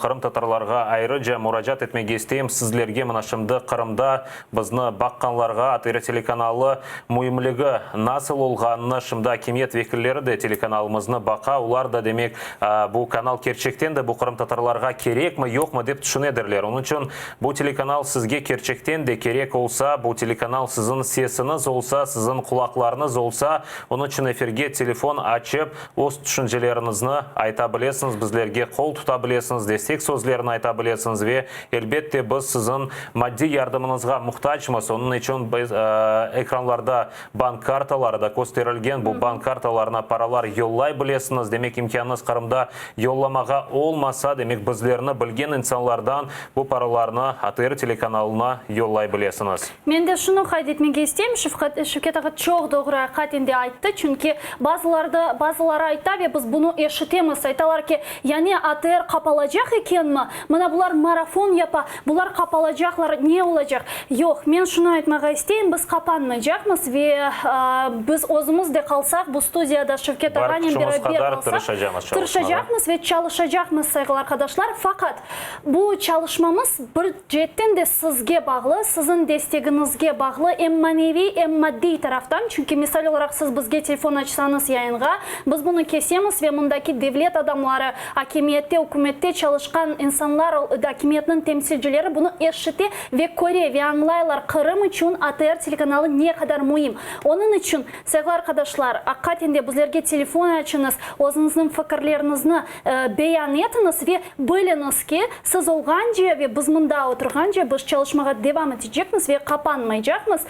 Qırımtatarlarğa ayrıca muracaat etmege isteyim. Sizlerge mına şimdi Qırımda bizni baqqanlarğa ATR telekanalı müimligi nasıl olğanını şimdi akimiyet vekilleri de telekanalımıznı baqa, olar da demek bu kanal kerçekten de bu qırımtatarlarğa kerekmi, yoqmı dep tüşünedirler. Onıñ içün bu telekanal sizge kerçekten de kerek olsa, bu telekanal siziñ sesiñiz olsa, siziñ qulaqlarıñız olsa, onıñ içün efirge telefon açıp, Öz tüşünceleriñizni ayta bilesiñiz, bizlerge qol tuta bilesiñiz, destek sözlerini ayta bilesiñiz ve, elbette, biz siziñ maddiy yardımıñızğa muhtacmız. Onıñ içün ekranlarda bank kartaları da kösterilgen, bu bank kartalarına paralar yollay bilesiñiz. Demek, imkânıñız Qırımda yollamağa olmasa, demek, bizlerni bilgen insanlardan bu paralarnı ATR telekanalına yollay bilesiñiz. Men de şunı qayd etmege isteyim, Şevket ağa çoq doğru aqiqaten de ayttı, çünki bazılarda, bazıları ayta ve biz bunı eşitemiz, aytalar ki, ya ne, ATR qapalacaq ekenmi, mına bular marafon yapa, bular qapalacaqlar, ne olacaq? Yoq, men şunı aytmağa isteyim, biz qapanmaycaqmız ve biz özümiz de qalsaq, bu studiyada Şevket Bar ağanen küçümiz beraber qadar qalsaq, tırışacamız çalışmağa. tırışacaqmız ve çalışacaqmız, sayğılı arqadaşlar, faqat bu çalışmamız bir Ceetten de sizge bağlı, siziñ destegiñizge bağlı, em maneviy, em maddiy taraftan, çünki misal olaraq siz bizge telefon açsañız yayınğa, biz bunı kesemiz ve mındaki devlet adamları, akimiyette, ükümette çalışqan insanlar, akimiyetniñ temsilcileri bunı eşite ve köre ve añlaylar Qırım içün ATR telekanalı ne qadar müim. Onıñ içün, sayğılı arqadaşlar, aqiqaten de bizlerge telefon açıñız, özüñizniñ fikirleriñizni Beyan etiñiz ve biliñiz ki, siz olğance ve biz mında oturğance biz çalışmağa devam etecekmiz ve qapanmaycaqmız.